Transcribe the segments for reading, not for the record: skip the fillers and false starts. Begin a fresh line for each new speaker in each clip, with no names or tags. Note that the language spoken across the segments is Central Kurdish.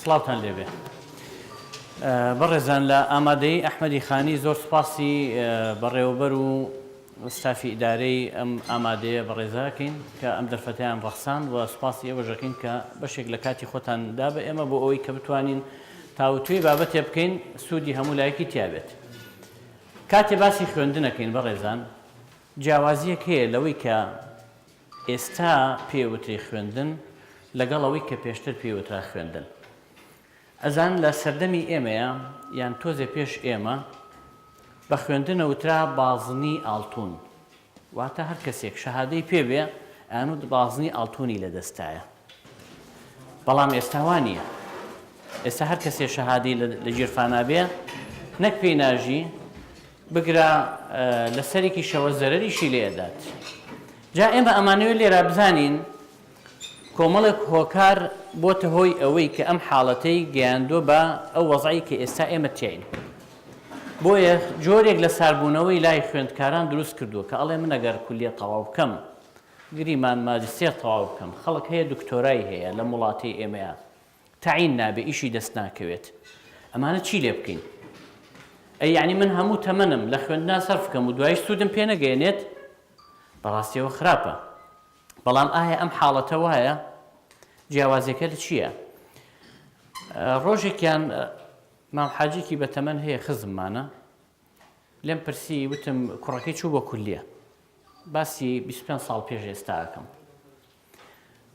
سڵاوتان لێبێ بەڕێزان لە ئامادەیی ئەحمەدی خانی زۆر سوپاسی بەڕێوەبەر و ستافی ئیدارەی ئەم ئامادەیە بەڕێزەکەین کە ئەم دەرفەتیان ڕەخساند و سوپاسی ئێوەشەکەین کە بەشێک لە کاتی خۆتان دا بە ئێمە بۆ ئەوەی کە بتوانین تاوتوێی بابەتێ بکەین سوودی هەموو لایەکی تیابێت. کاتێ باسی خوێندنەکەین بەڕێزان جیاوازیەک هەیە لەوەی کە ئێستا پێی وترێ خوێندن لەگەڵ ئەوەی کە پێشتر پێی وترا خوێندن. ئەزان لە سەردەمی ئێمەیا یان تۆزێ پێش ئێمە بە خوێندن ئەوترا بازنی ئاڵتوون. واتە هەر کەسێک شەهادەی پێ بێ ئەیانوت بازنی ئاڵتوونی لە دەستایە. بەڵام ئێستا وا نییە. ئێستا هەر کەسێ شەهادەی لە گیرفانا بێ نەک پێی ناژی بگرە لە سەرێکیشەوە زەرەریشی لێ ئەدات. جا ئێمە ئەمانەوێت لێرە بزانین کۆمەڵێک هۆکار بۆتە هۆی ئەوەی کە ئەم حاڵەتەی گەیاندووە بە ئەو وەزعەی کە ئێستا ئێمە تیاین. بۆیە جۆرێک لە ساربوونەوەی لای خوێندکاران دروست کردووە کە ئەڵێ من ئەگەر کولیە تەواو بکەم، گریمان ماجستێر تەواو بکەم، خەڵک هەیە دکتۆرای هەیە لەم وڵاتەی ئێمەیا تەعین نابێ ئیشی دەست ناکەوێت ئەمانە چی لێ بکەین؟ ئەی یەعنی من هەموو تەمەنم لە خوێندنا سەرف کەم و دوایش سوودم پێ نەگەیەنێت؟ بەڕاستی ئەوە خراپە. بەڵام ئایا ئەم حاڵەتە وایە؟ جیاوازیەکە لە چییە؟ ڕۆژێکیان مام حاجێکی بەتەمەن هەیە خزممانە لێم پرسی وتم کوڕەکەی چوو بۆ کولیە باسی 25 ساڵ پێش ئێستا ئەکەم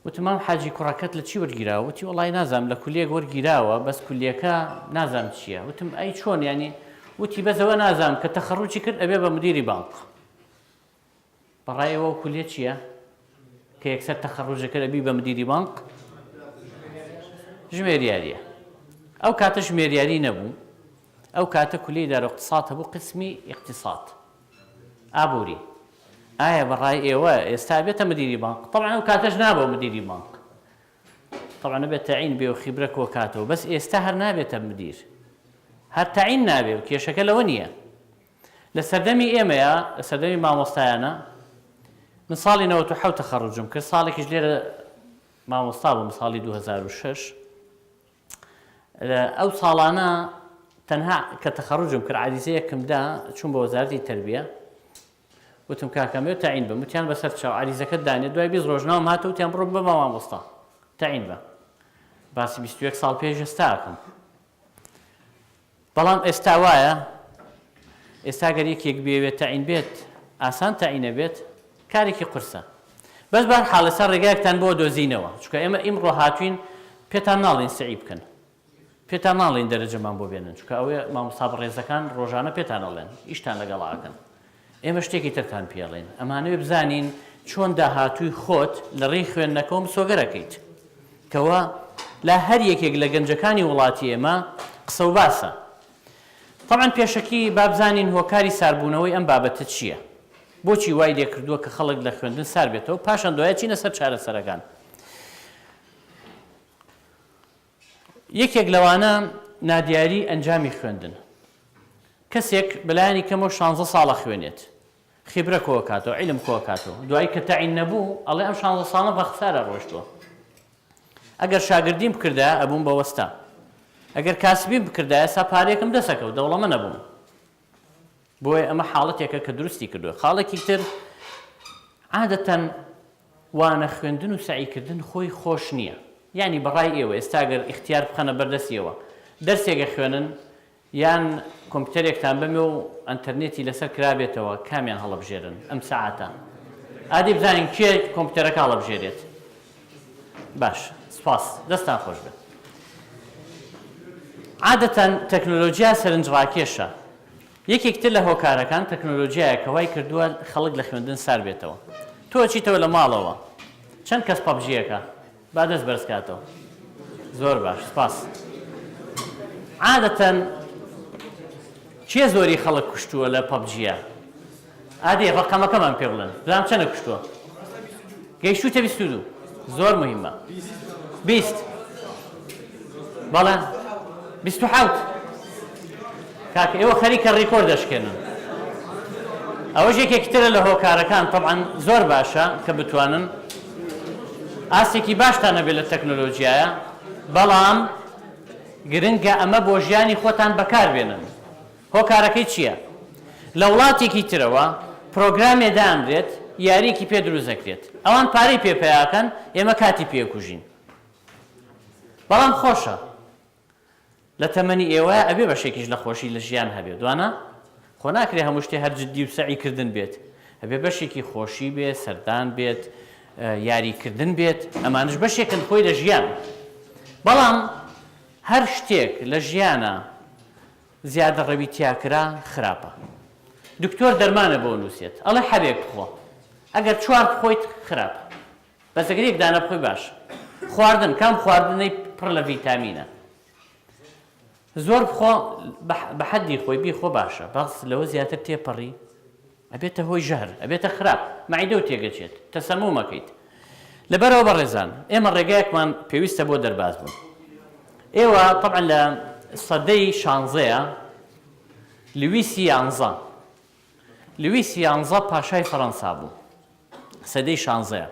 وتم مام حاجی کوڕەکەت لە چی وەرگیراوە وتی وەڵای نازانم لە کولیەک وەرگیراوە بەس کولیەکە نازانم چییە وتم ئەی چۆن یانی وتی بەس ئەوە نازانم کە تەخەڕوجی کرد ئەبێ بە مدیری بانق بەڕای ئێوە ئەو کولیە چییە کە یەکسەر تەخەڕوجە کرد ئەبی بە مدیری بانق ژمێریاریە ئەو کاتە ژمێریاری نەبوو ئەو کاتە کولیەی دار اقتصاد هەبوو قسمی اقتصاد ئابووری ئایا بە ڕای ئێوە ئێستا ئەبێتە مدیری بانق؟ تەبعەن ئەو کاتەش نابووە مدیری بانق تەبعەن ئەبێت تەعین بێ و خیبرە کۆ کاتەوە بەس ئێستا هەر نابێتە مدیر هەر تەعین نابێ و کێشەکە لەوە نییە لە سەردەمی ئێمەیە لە سەردەمی مامۆستایانە من ساڵی 97 تەخەڕوجم کرد ساڵێکیش لێرە مامۆستا بووم ساڵی 2006 ئەو ساڵانە تەنها کە تەخەڕوجم کرد عەریزەیەکم دا چووم بە وەزارەتی تەربیە وتم کاکە ئەمەوێت تەعین بم وتیان بەسەر چاو عەریزەکەت دانێ دوای 20 ڕۆژ ناوم هاتەوە وتیان بڕۆ ببە مامۆستا تەعین بە باسی 21 ساڵ پێش ئێستا ئەکەم بەڵام ئێستا وایە ئێستا گەر یەکێک بێوێت تەعین بێت ئاسان تەعینە بێت کارێکی قورسە بەس بار حاڵ ئێستا ڕێگایەکتان بۆ دۆزینەوە چونکە ئێمە ئیمڕۆ هاتوین پێتان ناڵێین سەعی بکەن پێتان ناڵێین دەرەجەمان بۆ بێنن چونکە ئەوەیە مامۆستا بەڕێزەکان ڕۆژانە پێتان ئەڵێن ئیشتان لەگەڵا ئەکەن ئێمە شتێکی ترتان پێڵێن ئەمانەوێ بزانین چۆن داهاتووی خۆت لە ڕێی خوێندنەکەوە مسۆگەرەکەیت کەوا لا هەر یەکێک لە گەنجەکانی وڵاتی ئێمە قسە و باسە تەبعەن پێشەکی با بزانین هۆکاری ساربوونەوەی ئەم بابەتە چییە؟ بۆچی وای لێکردووە کە خەڵک لە خوێندن سار بێتەوە، پاشان دوایە چینە سەر چارەسەرەکان. یەکێک لەوانە نادیاری ئەنجامی خوێندن. کەسێک بەلایەنی کەمەوە شانزە ساڵە خوێنێت، خیبرە کۆکاتەوە، عیلم کۆکاتەوە، دوایی کە تەعین نەبوو ئەڵێ ئەم شانزە ساڵەم بە خسارە ڕۆیشتووە. ئەگەر شاگردیم بکردایە ئەبووم بە وەستا. ئەگەر کاسبیم بکردایە ئێستا پارەیەکم دەست ئەکەوت، دەوڵەمەند ئەبووم. بۆیە ئەمە حاڵەتێکە کە دروستی کردووە. خاڵێکی تر عادەتەن وانە خوێندن و سەعی کردن خۆی خۆش نییە. یانی بە ڕای ئێوە ئێستا گەر ئیختیار بخەنە بەر دەستی ئێوە دەرسێک ئەخوێنن یان کۆمپیوتەرێکتان بەمێ و ئەنتەرنێتی لەسەر کرابێتەوە کامیان هەڵەبژێرن ئەم سەعاتە؟ ئادی بزانین کێ کۆمپیوتەرەکە هەڵەبژێرێت. باش سپاس دەستان خۆش بێت. عادەتەن تەکنۆلۆجیا سەرنجڕاکێشە. یەکێک تر لە هۆکارەکان تەکنۆلۆجیایە کە وای کردووە خەڵک لە خوێندن سار بێتەوە. تۆ ئەچیتەوە لە ماڵەوە چەند کەس پەبجیەکە؟ با دەست بەرز کاتەوە. زۆر باش سپاس. عادەتەن کێ زۆری خەڵک کوشتووە لە پەبجیە؟ ئادەی ڕەقەمەکەمان پێ بڵێن بزانم چەنە کوشتووە گەیشتووتە 22 زۆر مهمە 20 بەڵێ 27 کاکە ئێوە خەریکە ڕیکۆرد دەشکێنن ئەوەش یەکێکی ترە لە هۆکارەکان تەبعەن زۆر باشە کە بتوانن ئاستێکی باشتان هەبێت لە تەکنۆلۆژیایە بەڵام. گرنگە ئەمە بۆ ژیانی خۆتان بەکار بێنن. هۆکارەکەی چییە؟ لە وڵاتێکی ترەوە پرۆگرامێ دانرێت، یارییەکی پێ دروست دەکرێت. ئەوان پارەی پێ پەیاکەن، ئێمە کاتی پێ کوژین. بەڵام خۆشە. لە تەمەنی ئێوەیا ئەبێ بەشێکیش لە خۆشی لە ژیان هەبێت وانا؟ خۆ ناکرێ هەموو شتێ هەر جدی و سەعی کردن بێت ئەبێ بەشێکی خۆشی بێ سەردان بێت یاری کردن بێت ئەمانش بەشێکن خۆی لە ژیان بەڵام هەر شتێک لە ژیانە زیادە ڕەوی تیا کرا خراپە دکتۆر دەرمانە بۆ نووسێت ئەڵێ حەبێک بخۆ ئەگەر چوار بخۆیت خراپە بەس ئەگەر یەک دانە بخۆی باشە. خواردن کام خواردنەی پڕ لە ڤیتامینە زۆر بخۆ بە حەدی خۆی بیخۆ باشە بەس لەوە زیاتر تێپەڕی ئەبێتە هۆی ژەهر ئەبێتە خراپ مەعیدە و تێگەچێت تەسەمومەکەیت لەبەرەوە بەڕێزان ئێمە ڕێگایەکمان پێویستە بۆ دەرباز بوون ئێوە طبعا لە سەدەی شانزەیە لویسی یانزە لویسی یانزە پاشای فەرەنسا بوو سەدەی شانزەیە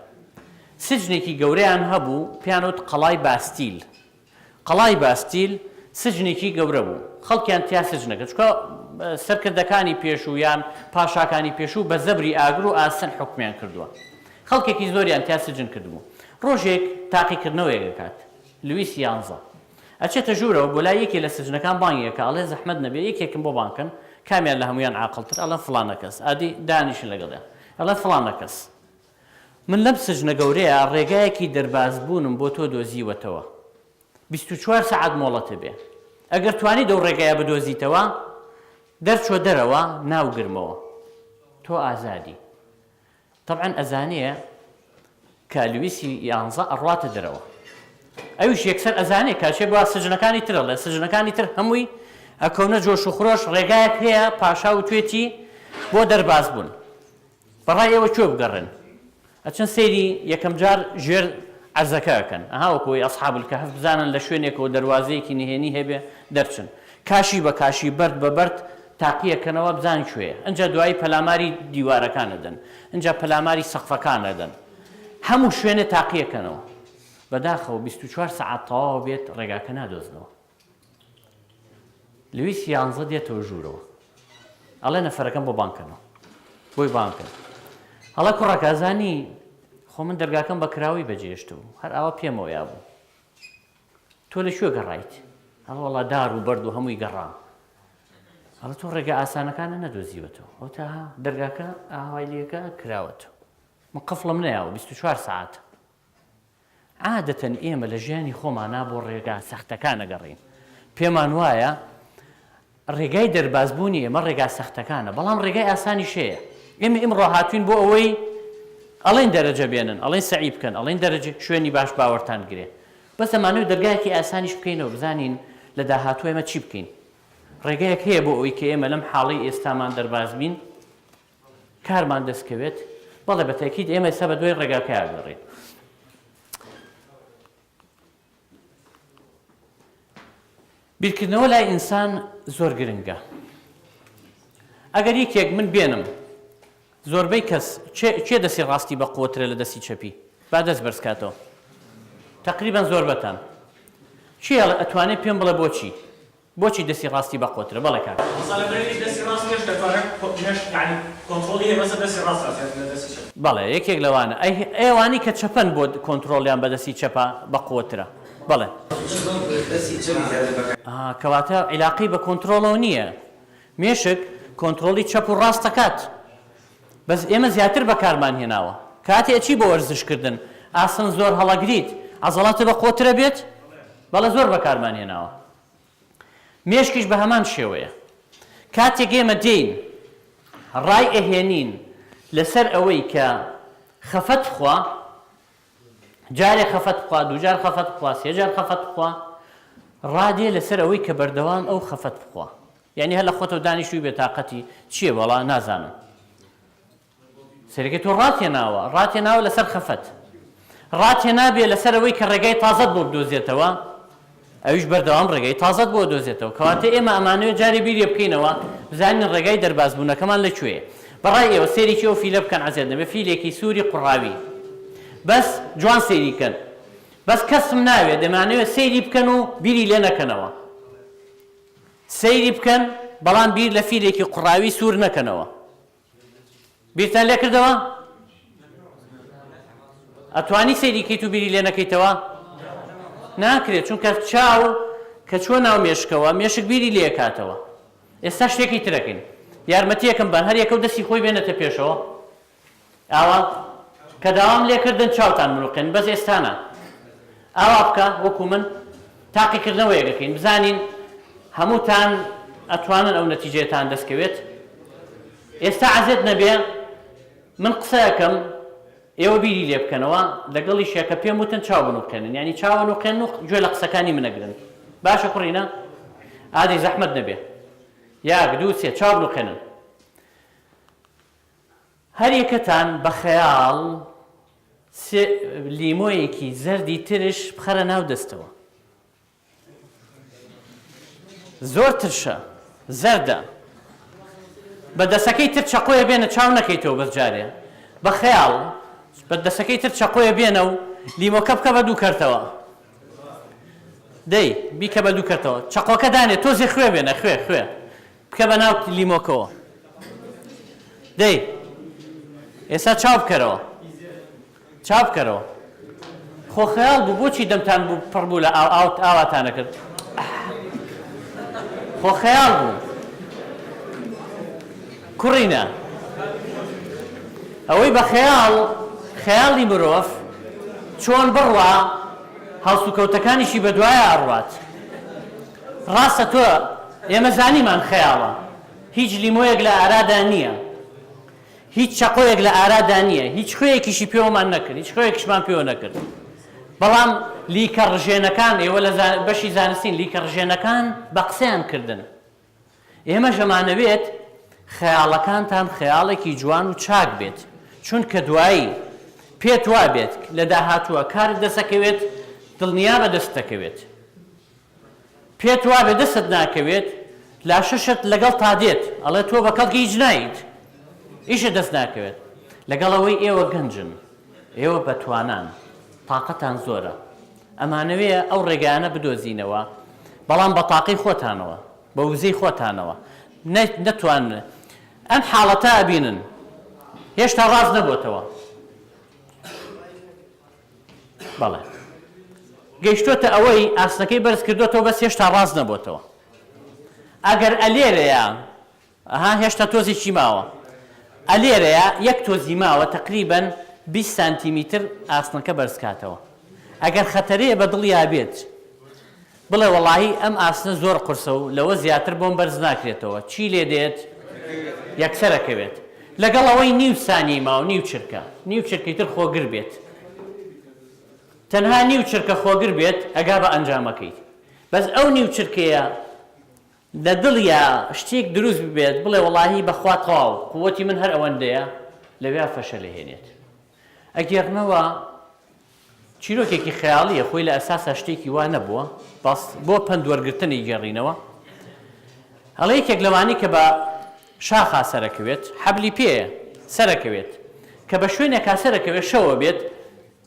سجنێکی گەورەیان هەبوو پێیان وت قەڵای باستیل. قەڵای باستیل سجنێکی گەورە بوو خەڵکیان تیا سجن ئەکرد چونکە سەرکردەکانی پێشوو یان پاشاکانی پێشوو بە زەبری ئاگر و ئاسن حوکمیان کردووە خەڵکێکی زۆریان تیا سجن کردبوو ڕۆژێک تاقیکردنەوەیەک ئەکات لویس یانزە ئەچێتە ژوورەوە بۆ لای یەکێ لە سجنەکان بانگی ئەکا ئەڵێ زەحمەت نەبێ یەکێکم بۆ بانگ کەن کامیان لە هەموویان عاقڵتر ئەڵێن فڵانە کەس ئادی دانیشن لەگەڵیان ئەڵێ فڵانە کەس من لەم سجنە گەورەیە ڕێگایەکی دەرباز بوونم بۆ تۆ دۆزیوەتەوە 24 سەعات مۆڵەتە بێ ئەگەر توانیت ئەو ڕێگایە بدۆزیتەوە دەرچۆ دەرەوە ناوگرمەوە تۆ ئازادی تەبعەن ئەزانێ کە لویسی یانزە ئەڕواتە دەرەوە ئەویش یەکسەر ئەزانێ کە ئەچێ بۆ سجنەکانی تر ئەڵێ سجنەکانی تر هەمووی ئەکەونە جۆش و خرۆش ڕێگایەک هەیە پاشا وتوێتی بۆ دەرباز بوون بەڕای ئێوە کوێ بگەڕێن ئەچن سەیری یەکەم جار ژێر عەرزەکە ئەکەن ئەها وەکو ئەوەی ئەسحاب الکهف بزانن لە شوێنێکەوە دەروازەیەکی نهێنی هەبێ دەرچن کاشی بە کاشی بەرد بە بەرد تاقیەکەنەوە بزانن کوێیە ئنجا دوایی پەلاماری دیوارەکان ئەدەن ئنجا پەلاماری سەقفەکان ئەدەن هەموو شوێنێ تاقیەکەنەوە بەداخەوە 24 سەعات تەواو بێت ڕێگاکە نادۆزنەوە لویس یانزە دێتەوە ژوورەوە ئەڵێ نەفەرەکەم بۆ بانگ کەنەوە بۆی بانگ کرد ئەڵێ کوڕەکە ئەزانی خۆ من دەرگاکەم بە کراوەی بەجێشتبوو هەر ئاوا پێمەوە یابوو تۆ لە کوێ گەڕایت ئەڵێ وەڵا دار و بەرد و هەمووی گەڕام ئەڵێ تۆ ڕێگا ئاسانەکانە نەدۆزیوەتەوە ئەو تا دەرگاکە ئاوای لێکە کراوەتەوە من قفڵم نەیاوە 24 سەعات عادەتەن ئێمە لە ژیانی خۆمانا بۆ ڕێگا سەختەکان ئەگەڕێین پێمان وایە ڕێگای دەربازبوونی ئێمە ڕێگا سەختەکانە بەڵام ڕێگای ئاسانیش هەیە ئێمە ئیمڕۆ هاتوین بۆ ئەوەی ئەڵێن دەرەجە بێنن ئەڵێن سەعی بکەن ئەڵێن دەرەجە شوێنی باش باوەرتان گرێ بەس ئەمانەوێت دەرگایەکی ئاسانیش بکەینەوە بزانین لە داهاتوو ئێمە چی بکەین ڕێگایەک هەیە بۆ ئەوەی کە ئێمە لەم حاڵەی ئێستامان دەرباز بین کارمان دەست کەوێت؟ بەڵێ بە تەئکید ئێمە ئێستا بە دوای ڕێگاکەیا گەڕێین. بیرکردنەوە لای ئینسان زۆر گرنگە. ئەگەر یەکێک من بێنم زۆربەی کەس کێ دەستی ڕاستی بە قوترە لە دەستی چەپی با دەست بەرزکاتەوە تقریبا زۆربەتان کێ ئەتوانێت پێم بڵێ بۆچی بۆچی دەستی ڕاستی بە قۆترە؟ بەڵێ کاکە.
مامۆستا لەبەر ئەوەی دەستی ڕاست مێشک دەتوانێت مێشک یانی کۆنتڕۆڵی هەیە بەسەر دەستی ڕاستدا زیاتر لە دەستی چەپ.
بەڵێ یەکێک لەوانە. ئەی ئەوانەی کە چەپەن بۆ کۆنتڕۆڵیان بە دەستی چەپە بە قوەترە؟ بەڵێ.
چونکە دەستی چەپی زیاتر بەکار.
ئەها کەواتە عیلاقەی بە کۆنتڕۆڵەوە نییە مێشک کۆنتڕۆڵی چەپ و ڕاست دەکات بەس ئێمە زیاتر بەکارمان هێناوە کاتێ ئەچی بۆ وەرزش کردن ئاسن زۆر هەڵەگریت عەزەڵاتت بە قوەترە بێت؟ بەڵێ زۆر بەکارمان هێناوە مێشکیش بە هەمان شێوەیە کاتێک ئێمە دێین ڕای ئەهێنین لەسەر ئەوەی کە خەفەت بخوا جارێ خەفەت بخوا دووجار خەفەت بخوا سێجار خەفەت بخوا ڕادێ لەسەر ئەوەی کە بەردەوام ئەو خەفەت بخوا یعنی هەر لە خۆتەوە دانیشتوی بێتاقەتی چییە وەڵا نازانم سەیرەکەی تۆ ڕاتهێناوە ڕاتهێناوە لەسەر خەفەت ڕاتهێنابێ لەسەر ئەوەی کە ڕێگای تازەت بۆ بدۆزێتەوە ئەویش بەردەوام ڕێگای تازەت بۆ دۆزێتەوە کەواتە ئێمە ئەمانەوێت جارێ بیرێ بکەینەوە بزانین ڕێگای دەربازبوونەکەمان لە کوێیە بەڕای ئێوە سەیرێکی ئەو فیلە بکەن عەزێت نەبێ فیلێکی سووری قوڕاوی بەس جوان سەیری کەن بەس کەسم ناوێت دەمانەوێت سەیری بکەن و بیری لێ نەکەنەوە. سەیری بکەن بەڵام بیر لە فیلێکی قوڕاوی سوور نەکەنەوە. بیرتان لێ کردەوە؟ ئەتوانی سەیری کەیت و بیری لێ نەکەیتەوە؟ ناکرێت چونکە چاو کە چووە ناو مێشکەوە مێشک بیری لێ کاتەوە. ئێستا شتێکی ترەکەین یارمەتیەکم بەن هەر یەکەو دەستی خۆی بێنێتە پێشەوە ئاوا کە داوام لێ کردن چاوتان بنوقێن بەس ئێستا نا ئاوا بکە وەکو من تاقیکردنەوەیەک ئەکەین بزانین هەمووتان ئەتوانن ئەو نەتیجەیەتان دەست کەوێت ئێستا عەزێت نەبێ من قسە ئەکەم ئێوە بیری لێ بکەنەوە لەگەڵیشیا کە پێم وتن چاو بنوقێنن یانی چاو ئەنوقێنن و گوێ لە قسەکانی من ئەگرن باشە کوڕینە ئادەی زەحمەت نەبێ یاک دوو سێ چاو بنوقێنن هەر یەکەتان بە خەیاڵ سێ لیمۆیەکی زەردی ترش بخەرە ناو دەستەوە. زۆر ترشە زەردە. بە دەسەکەی تر چەقۆیە بێنە چاو نەکەیتەوە بەس جارێ بە خەیاڵ بە دەسەکەی تر چەقۆیە بێنە و لیمۆکە بکە بە دوو کەرتەوە. دەی بیکە بە دوو کەرتەوە چەقۆکە دانێ تۆزێ خوێ بێنە خوێ خوێ بکە بە ناو لیمۆکەوە دەی ئێستا چاو بکەرەوە چاو بکەرەوە خۆ خەیاڵ بوو بۆچی دەمتان بوو پڕ بوو لە ئاو ئاو ئاواتانە کرد خۆ خەیاڵ بوو کوڕینە ئەوەی بە خەیاڵ خەیاڵی مرۆڤ چۆن بڕوا هەڵسوکەوتەکانیشی بەدوایە ئەڕوات ڕاستە تۆ ئێمە زانیمان خەیاڵە هیچ لیمۆیەک لە ئارادا نییە هیچ چەقۆیەک لە ئارادا نییە هیچ خوێیەکیشی پێوەمان نەکرد هیچ خوێیەکیشمان پێوە نەکرد بەڵام لیکە ڕژێنەکان ئێوە لە بەشی زانستین لیکە ڕژێنەکان بە قسەیان کردن ئێمەش ئەمانەوێت خەیاڵەکانتان خەیاڵێکی جوان و چاک بێت، چونکە دوایی پێت وابێت لە داهاتووە کارت دەستەکەوێت دڵنیابە دەستتەکەوێت. پێت وابێت دەستت ناکەوێت لاشەشت لەگەڵتا دێت ئەڵێ تۆ بە کەڵکی هیچ نایت ئیشت دەست ناکەوێت. لەگەڵ ئەوەی ئێوە گەنجن ئێوە بەتوانان تاقەتان زۆرە ئەمانەوێ ئەو ڕێگایانە بدۆزینەوە بەڵام بە تاقەی خۆتانەوە بە وزەی خۆتانەوە نەتوان ئەم حاڵەتە ئەبینن هێشتا ڕاست نەبۆتەوە بەڵێ گەیشتۆتە ئەوەی ئاسنەکەی بەرز کردوێتەوە بەس هێشتا ڕاست نەبۆتەوە ئەگەر ئەلێرەیە ئەها هێشتا تۆزێکی ماوە ئەلێرەیە یەک تۆزی ماوە تەقریبەن 20 سانتیمیتر ئاسنەکە بەرزکاتەوە ئەگەر خەتەرەیە بە دڵیا بێت بڵێ وەڵاهی ئەم ئاسنە زۆر قورسە و لەوە زیاتر بۆم بەرز ناکرێتەوە چی لێ دێت یەکسەر ئەکەوێت لەگەڵ ئەوەی نیو سانیەی ماوە نیو چرکە نیو چرکەی تر خۆگر بێت تەنها نیو چرکە خۆگر بێت ئەگا بە ئەنجامەکەی بەس ئەو نیو چرکەیە لە دڵیا شتێک دروست ببێت بڵێ وەڵاهی بەخوا تەواو قوتی من هەر ئەوەندەیە لەویا فەشەلەهێنێت ئەگێڕنەوە چیرۆکێکی خەیاڵییە، خۆی لە ئەساسا شتێکی وا نەبووە، بەس بۆ پەند وەرگرتن ئەیگێڕینەوە. ئەڵێ یەکێک لەوانەی کە بە شاخا سەرەکەوێت، حەبلی پێیە، سەرەکەوێت. کە بە شوێنێکا سەرەکەوێت، شەوە بێت،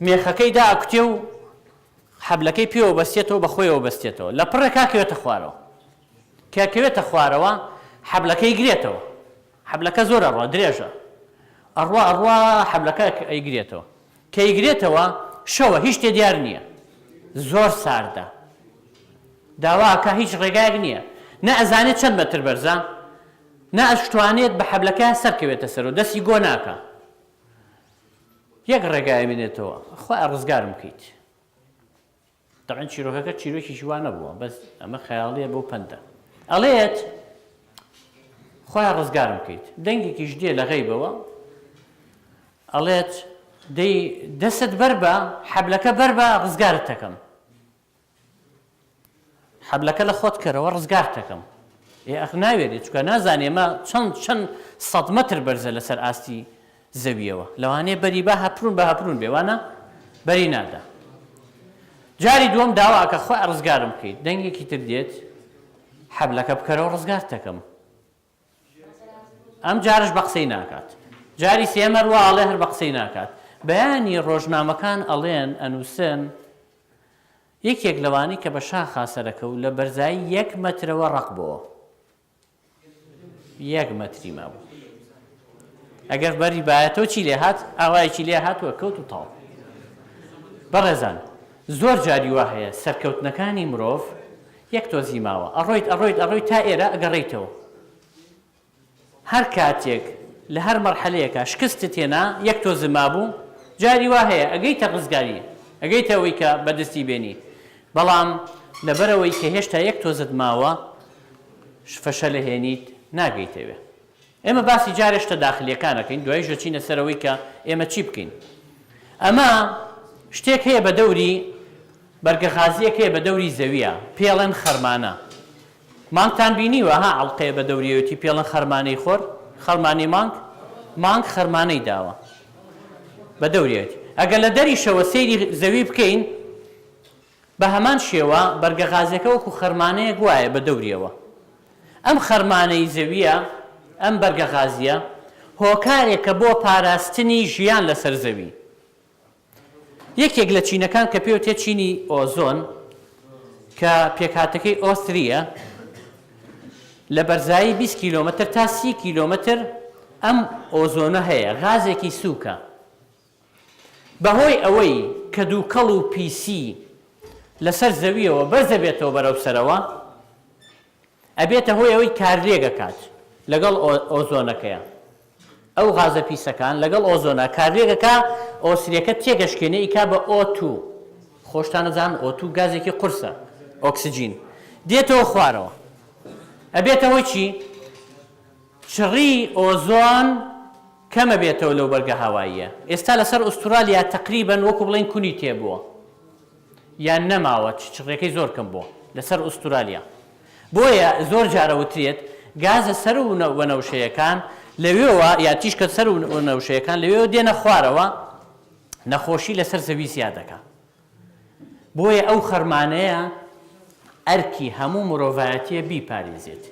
مێخەکەی دائەکوتێ و حەبلەکەی پێوە بەستێتەوە، بە خۆیەوە بەستێتەوە. لە پڕێکا کەوێتە خوارەوە. کە کەوێتە خوارەوە، حەبلەکەی گرێتەوە. حەبلەکە زۆر ئەڕوا، درێژە. ئەڕوا ئەڕوا حەبلەکە ئەیگرێتەوە. کە ئەیگرێتەوە شەوە هیچ شتێ دیار نییە. زۆر ساردە. داوا ئەکا هیچ ڕێگایەک نییە. نە ئەزانێ چەند مەتر بەرزە، نە ئەشتوانێت بە حەبلەکەیا سەرکەوێتە سەرەوە، دەستی گۆ ناکا. یەک ڕێگا ئەمێنێتەوە، خوایە ڕزگارم بکەیت. تەبعەن چیرۆکەکە چیرۆکێکی وا نەبووە بەس ئەمە خەیاڵیە بۆ پەندە ئەڵێت خوایە ڕزگارم بکەیت دەنگێکیش دێ لە غەیبەوە ئەڵێت دەی دەست بەر بە حەبلەکە بەر بە ڕزگارت دەکەم حەبلەکە لە خۆت کەرەوە ڕزگارت دەکەم ئێ ئەخ ناوێرێ چونکە نازانێ ئەمە چەند چەند سەد مەتر بەرزە لەسەر ئاستی زەویەوە لەوانەیە بەری با هەپرون بە هەپرون بێ وانە بەری نادا جاری دووەم داوا ئەکا خوایە ڕزگارم بکەیت دەنگێکی تر دێت حەبلەکە بکەرەوە ڕزگارت دەکەم ئەم جارش بە قسەی ناکات جاری سێیەم هەر وا ئەڵێ هەر بە قسەی ناکات بەیانی ڕۆژنامەکان ئەڵێن ئەنووسن یەکێک لەوانەی کە بە شاخا سەرەکەوت لە بەرزایی یەک مەترەوە ڕەق بۆوە. یەک مەتری مابوو. ئەگەر بەری بایەتەوە چی لێ هات؟ ئاوایەکی لێ هات و کەوت و تاڵ. بەڕێزان زۆر جاری وا هەیە سەرکەوتنەکانی مرۆڤ یەک تۆزی ماوە ئەڕۆیت ئەڕۆیت ئەڕۆیت تا ئێرە ئەگەڕێیتەوە. هەر کاتێک لە هەر مەرحەلەیەکا شکستت هێنا یەک تۆزت مابوو، جاری وا هەیە ئەگەیتە ڕزگاری، ئەگەیتە ئەوەی کە بەدەستی بێنی، بەڵام لەبەرئەوەی کە هێشتا یەک تۆزت ماوە فەشەل ئەهێنیت ناگەیتە وێ. ئێمە باسی جارێ شتە داخلیەکان ئەکەین دواییش ئەچینە سەر ئەوەی کە ئێمە چی بکەین. ئەمە شتێک هەیە بە دەوری بەرگە غازیەک هەیە بە دەوری زەویە پێڵێن خەرمانە. مانگتان بینیوە ها ئەڵقەیە بە دەوریەوەتی پێڵن خەرمانەی خۆر خەرمانەی مانگ مانگ خەرمانەی داوە بە دەوریەتی ئەگەر لە دەریشەوە سەیری زەوی بکەین بە هەمان شێوە بەرگە غازەکە وەکو خەرمانەیەک وایە بە دەوریەوە ئەم خەرمانەی زەویە ئەم بەرگە غازیە هۆکارێکە بۆ پاراستنی ژیان لەسەر زەوی یەکێک لە چینەکان کە پێوتێ چینی ئۆزۆن کە پێکهاتەکەی O three یە لە بەرزایی 20 کیلۆمەتر تا 30 کیلۆمەتر ئەم ئۆزۆنە هەیە غازێکی سووکە بەهۆی ئەوەی کە دووکەڵ و پیسی لەسەر زەویەوە بەرزەبێتەوە بەرەو سەرەوە ئەبێتە هۆی ئەوەی کارلێک ئەکات لەگەڵ ئۆزۆنەکەیا ئەو غازە پیسەکان لەگەڵ ئۆزۆنا کارلێک ئەکا O three ەکە تێکەشکێنێ ئیکا بە O two خۆشتان ئەزانن O two گازێکی قورسە ئۆکسجین دێتەوە خوارەوە ئەبێتە هۆی چی چڕی ئۆزۆن کەمە بێتەوە لەو بەرگە هەواییە ئێستا لەسەر ئوسترالیا تەقریبەن وەکو بڵێن کونی تێبووە یان نەماوە چڕیەکەی زۆر کەم بووە لەسەر ئوسترالیا بۆیە زۆر جار ئەوترێت گازە سەر و وەنەوشەیەکان لەوێوە یا تیشکە سەر و وەنەوشەیەکان لەوێوە دێنە خوارەوە نەخۆشی لەسەر زەوی زیاد دەکا بۆیە ئەو خەرمانەیە ئەرکی هەموو مرۆڤایەتیە بیپارێزێت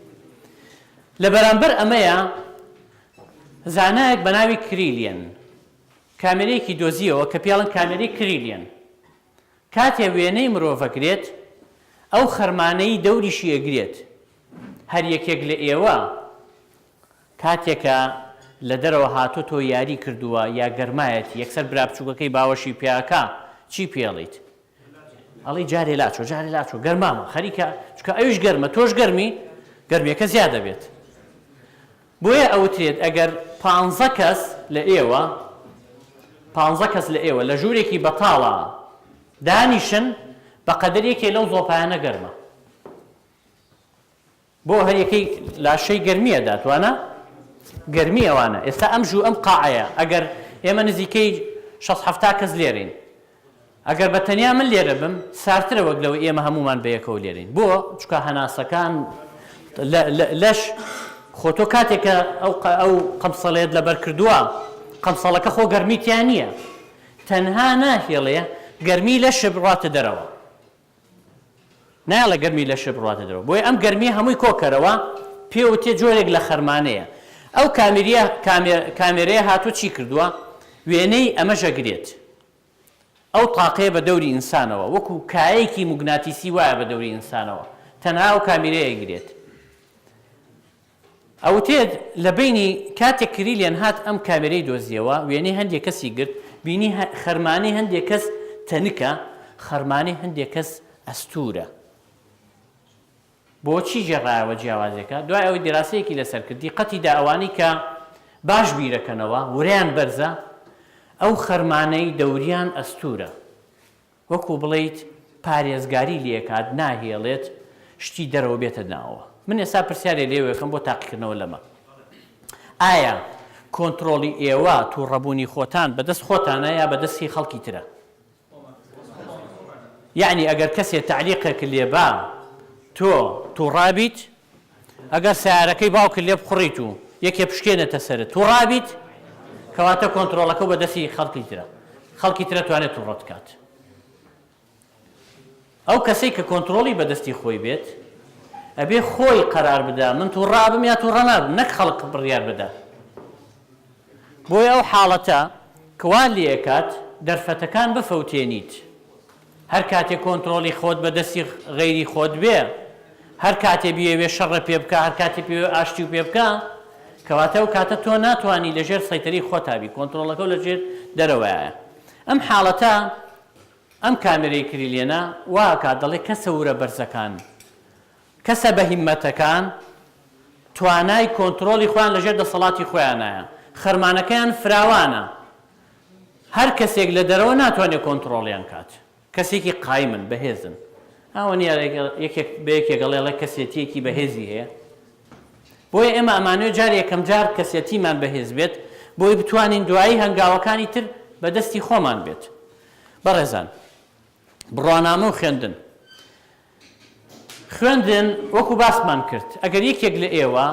لە بەرامبەر ئەمەیە زانایەک بە ناوی کریلیەن کامێرەیەکی دۆزیەوە کە پێڵن کامێرەی کریلیەن. کاتێ وێنەی مرۆڤ ئەگرێت، ئەو خەرمانەی دەوریشی ئەگرێت. هەر یەکێک لە ئێوە کاتێ کە لە دەرەوە هاتۆتەوە یاری کردووە یا گەرمایەتی یەکسەر برا بچووکەکەی باوەشی پیاکا چی پێڵیت؟ ئەڵێی جارێ لاچۆ جارێ لاچۆ گەرمامە خەریکە چونکە ئەویش گەرمە تۆش گەرمی گەرمیەکە زیاد دەبێت. بۆیە ئەوترێت ئەگەر پانزە کەس لە ئێوە پانزە کەس لە ئێوە لە ژوورێکی بەتاڵا دانیشن بە قەدەر یەکێ لەو زۆپایانە گەرمە بۆ هەریەکەی لاشەی گەرمی ئەدات وانە گەرمی ئەوانە ئێستا ئەم ژوو ئەم قاعەیە ئەگەر ئێمە نزیکەی شەست حەفتا کەس لێرەین ئەگەر بە تەنیا من لێرە بم ساردترە وەک لەوەی ئێمە هەموومان بەیەکەوە لێرەین بۆ؟ چونکە هەناسەکان لەش خۆ تۆ کاتێک کە ئەو ئەو قەمسەڵەیەت لەبەر کردووە قەمسەڵەکە خۆ گەرمی تیا نییە تەنها ناهێڵێ گەرمی لەش بڕاتە دەرەوە نایەڵێ گەرمی لەشت بڕواتە دەرەوە بۆیە ئەم گەرمیە هەمووی کۆکەرەوە پێوتێ جۆرێک لە خەرمانەیە ئەو کامیریە کامێرەیە هاتوو چی کردووە وێنەی ئەمەش ئەگرێت ئەو تاقەیە بە دەوری ئینسانەوە وەکو کایەکی موگناتیسی وایە بە دەوری ئینسانەوە تەنها ئەو کامیرەیە ئەیگرێت ئەوتێت لە بەینی کاتێک کریلیان هات ئەم کامێرەی دۆزیەوە وێنەی هەندێک کەسی گرت بینی خەرمانەی هەندێک کەس تەنکە خەرمانەی هەندێک کەس ئەستورە بۆچی گێڕایەوە جیاوازیەکە دوای ئەوەی دیراسەیەکی لەسەر کرد دیقەتی دا ئەوانەی کە باش بیرەکەنەوە ورەیان بەرزە ئەو خەرمانەی دەوریان ئەستورە وەکو بڵێیت پارێزگاری لێکات ناهێڵێت شتی دەرەوە بێتە ناوەوە من ئێستا پرسیارێ لێوەکەم بۆ تاقیکردنەوە لەمە ئایا کۆنترۆڵی ئێوە توڕەبوونی خۆتان بەدەست خۆتانە یا بەدەستی خەڵکی ترە یەعنی ئەگەر کەسێ تەعلیقێک لێ با تۆ توڕابیت ئەگەر سەیارەکەی باوکت لێ بخوڕیت و یەکێ پشکێنێتە سەرت توڕابیت کەواتە کۆنترۆڵەکە بە دەستی خەڵکی ترە خەڵکی ترە توانێت توڕەت کات ئەو کەسەی کە کۆنترۆڵی بەدەستی خۆی بێت ئەبێ خۆی قەرار بدا من توڕابم یا توڕە نابم نەک خەڵک بڕیار بدا بۆیە ئەو حاڵەتە کە وات لێئەکات دەرفەتەکان بفەوتێنیت، هەر کاتێ کۆنترۆڵی خۆت بە دەستی غەیری خۆت بێ، هەر کاتێ بیەوێ شەڕت پێ بکا، هەر کاتێ بیەوێ ئاشتیو پێ بکا. کەواتە ئەو کاتە تۆ ناتوانی لە ژێر سەیتەرەی خۆتا بی، کۆنترۆڵەکەو لە ژێر دەرەوەیایە. ئەم حاڵەتە ئەم کامێرەی کریلێنە وا ئەکات دەڵێ کەسە ورە بەرزەکان، کەسە بە هیممەتەکان توانای کۆنترۆڵی خۆیان لە ژێر دەسەڵاتی خۆیانایە، خەرمانەکەیان فراوانە، هەر کەسێک لە دەرەوە ناتوانێ کۆنترۆڵیان کات. کەسێکی قایمن، بەهێزن. ئاوا نییە یەکێک بە یەکێک ئەڵێ ئەڵێ کەسێتییەکی بەهێزی هەیە. بۆیە ئێمە ئەمانەوێت جار یەکەم جار کەسێتیمان بەهێز بێت بۆی بتوانین دوایی هەنگاوەکانی تر بە دەستی خۆمان بێت. بەڕێزان بڕوانامە و خوێندن. خوێندن وەکو باسمان کرد ئەگەر یەکێک لە ئێوە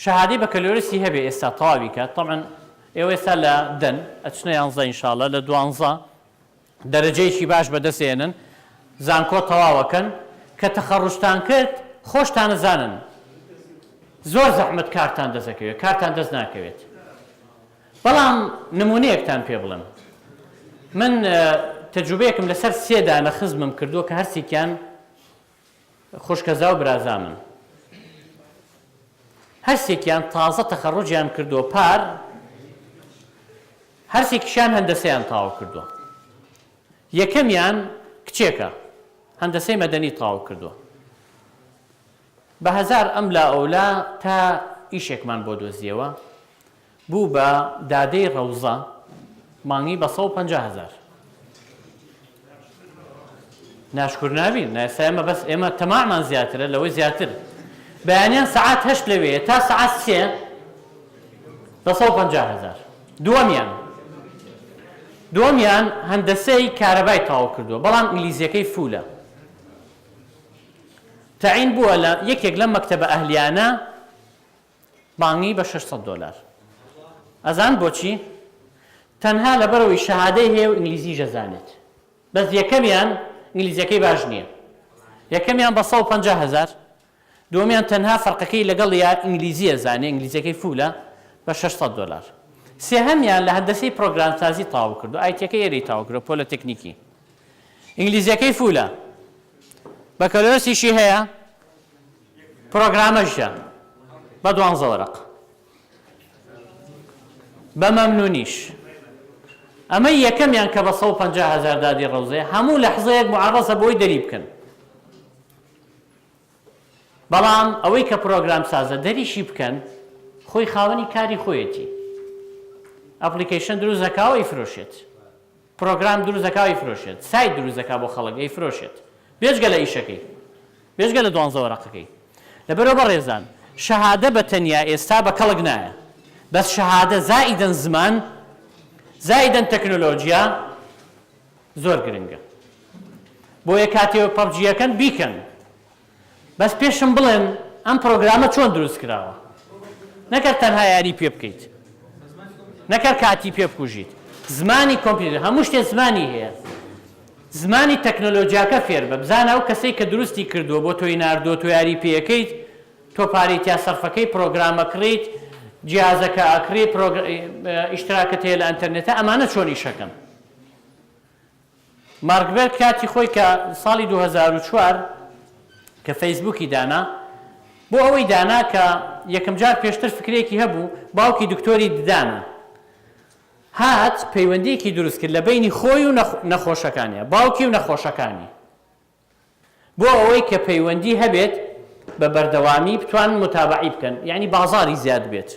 شەهادەی بەکەلۆریسی هەبێ ئێستا تەواوی کات تەبعەن ئێوە ئێستا لە دەن ئەچنە یانزە ئینشاڵە لە دوانزە دەرەجەیەکی باش بەدەست ئێنن زانکۆ تەواوەکەن کە تەخەڕوجتان کرد خۆشتان ئەزانن زۆر زەحمەت کارتان دەست ئەکەوێت کارتان دەست ناکەوێت بەڵام نمونەیەکتان پێ بڵێم من تەجروبەیەکم لەسەر سێ دانە خزمم کردووە کە هەرسێکیان خوشکەزا و برازامن هەرسێکیان تازە تەخەڕوجیان کردووە پار هەرسێکیشیان هەندەسەیان تەواو کردووە. یەکەمیان کچێکە هەندەسەی مەدەنی تەواو کردووە. بە هەزار ئەملا ئەولا تا ئیشێکمان بۆ دۆزییەوە، بوو بە دادەی ڕەوزە، مانگی بە 150 هەزار. ناشکور نابین، نا ئێستا ئێمە بەس ئێمە تەماعمان زیاترە لەوەی زیاتر. بەیانیان سەعات هەشت لەوێیە تا سەعات سێ بە 150 هەزار. دووەمیان دووەمیان هەندەسەی کارەبای تەواو کردووە بەڵام ئینگلیزیەکەی فولە. تەعین بووە لە یەکێک لەم مەکتەبە ئەهلیانە مانگی بە 600 دۆلار. ئەزان بۆچی؟ تەنها لەبەرئەوەی شەهادەی هەیە و ئینگلیزیش ئەزانێت. بەس یەکەمیان ئینگلیزیەکەی باش نیە. یەکەمیان بە 150 هەزار، دووەمیان تەنها فەرقەکەی لەگەڵیا ئینگلیزی ئەزانێ ئینگلیزیەکەی فولە بە 600 دۆلار. سێهەمیان لە هەندەسەی پرۆگرامسازی تەواو کردوە ئایتیەکەی ئێرەی تەواو کردوە پۆلەتەکنیکی. ئینگلیزیەکەی فولە. بەکەلۆرسیشی هەیە پرۆگرامەشە بە دوانزە وەرەق. بە مەمنونیش. ئەمەی یەکەمیان کە بە 150 هەزار دادی ڕەوزەیە هەموو لەحزەیەک معەڕەزە بۆی دەری بکەن. بەڵام ئەوەی کە پرۆگرام سازە دەریشی بکەن خۆی خاوەنی کاری خۆیەتی. application دروست دەکا و ئەیفرۆشێت. پرۆگرام دروست دەکا و ئەیفرۆشێت. سایت دروست دەکا بۆ خەڵک ئەیفرۆشێت. بێجگە لە ئیشەکەی. بێجگە لە دوانزە وەرەقەکەی. لەبەرئەوە بەڕێزان شەهادە بە تەنیا ئێستا بە کەڵک نایە. بەس شەهادە زائیدەن زمان زائیدەن تەکنۆلۆجیا زۆر گرنگە. بۆیە کاتێ پەبجیەکەن بیکەن. بەس پێشم بڵێن ئەم پرۆگرامە چۆن دروست کراوە نەکەر تەنها یاری پێ بکەیت نەکەر کاتی پێ بکوژیت زمانی کۆمپیوتەر هەموو شتێ زمانی هەیە زمانی تەکنۆلۆژیاکە فێر بە بزانە ئەو کەسەی کە دروستی کردووە بۆ تۆی ناردووە تۆ یاری پێەکەیت تۆ پارەی تیا سەرفەکەی پرۆگرامە کڕیت جیازەکە ئەکڕی ئیشتراکت هەیە لە ئەنتەرنێتە ئەمانە چۆن ئیشەکەن مارک بێرک کاتی خۆی کە ساڵی 2004 کە فەیسبووکی دانا، بۆ ئەوەی دانا کە یەکەمجار پێشتر فکرەیەکی هەبوو، باوکی دکتۆری ددانە، هات پەیوەندییەکی دروست کرد لە بەینی خۆی و نەخۆشەکانی، باوکی و نەخۆشەکانی. بۆ ئەوەی کە پەیوەندی هەبێت بە بەردەوامی بتوانن موتابەعی بکەن یانی بازاڕی زیاد بێت